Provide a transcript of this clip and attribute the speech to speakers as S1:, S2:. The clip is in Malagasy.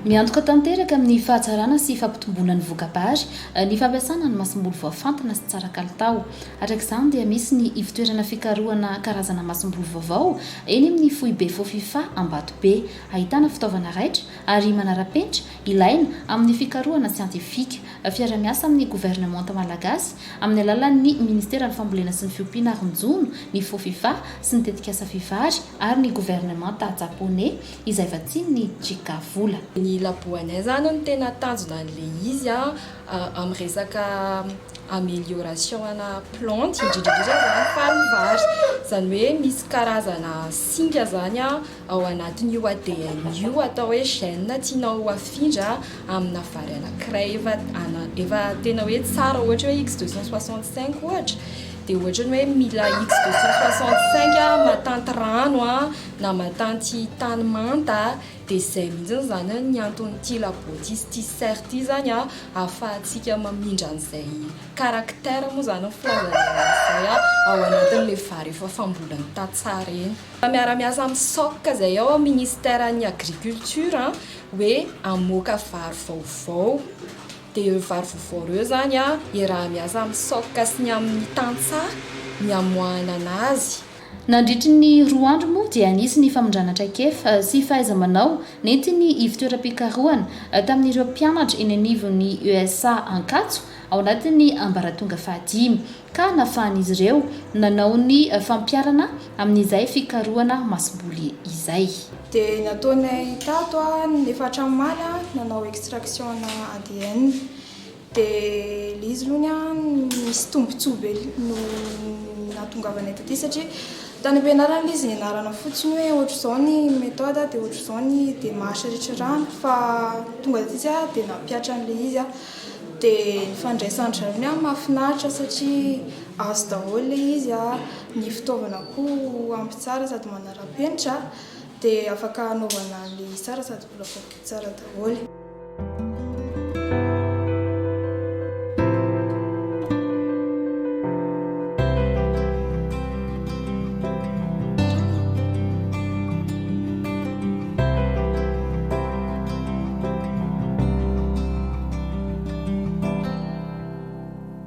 S1: Miantoka tanteraka amin'ny fahatsarana sy fampitomboana ny voka-bary ny fampiasana ny masomboly voafantina sy tsara kalitao. Araka izany dia misy ny ivotoerana fikarohana karazana masomboly vaovao eny amin'ny foibe Fofifa Ambatobe. Ahitana fitaovana raitra ary manara-penitra ilaina amin'ny fikarohana siantifika. Fiara-miasa amin'ny governemanta malagasy amin'ny alalan'ny Ministeran'ny Fambolena sy ny Fiompiana ary ny Jono, ny Fofifa sy ny tetikasa Vivary ary ny governemanta Japoney. izay vatsian'ny JICA vola.
S2: Ny laboanay zany no tena tanjona an'ilay izy amin'ny resaka amélioration ana plante indrindra indrindra zany fa ny vary. Izany hoe misy karazana singa zany ao anatin'io ADN io atao hoe gène tianao hafindra amina vary anankiray efa efa tena hoe tsara ohatra hoe X 265 ohatra dia ohatra ny hoe mila X 265 mahatanty rano na matanty tany manta dia izay mihitsy izany ny anton'ity labo ity sy ity serre ity izany ahafahantsika mamindra an'izay caractère moa izany ny filazana an'izay ao anatin'ilay vary efa fambolin'ny tantsaha ireny. Miara-miasa amin'ny SOC izay ao amin'ny ministeran'ny agriculture hoe hamoaka vary vaovao dia ireo vary vaovao ireo izany iaraha-miasa amin'ny SOC sy ny amin'ny tantsaha ny hamoahana an'azy.
S1: Nandritry ny roa andro moa dia nisy ny famindrana traikefa sy fahaiza-manao nentin'ny ivontoeram-pikarohana tamin'ireo mpianatra eny anivon'ny ESA Ankatso ao anatin'ny ambaratonga fahadimy ka nafahan'izy ireo nanao ny fampiharana amin'izay fikarohana masomboly izay.
S3: Dia nataonay tato efa hatramin'ny omaly nanao extraction ana ADN. Dia ilay izy aloha an, misy tombontsoa be no nahatongavanay taty satria tany am-pianarana ilay izy nianarana fotsiny hoe ohatr'izao ny méthode dia ohatr'izao ny démarche rehetra arahana fa tonga taty izahay dia nampihatra an'ilay izy aho. Dia ny fandraisan-dry zareo an mahafinaritra satria azo daholo ilay izy an, ny fitaovana koa ampy tsara sady manara-penitra dia afaka hanaovana an'ilay izy tsara sady mbola voakoty tsara daholo.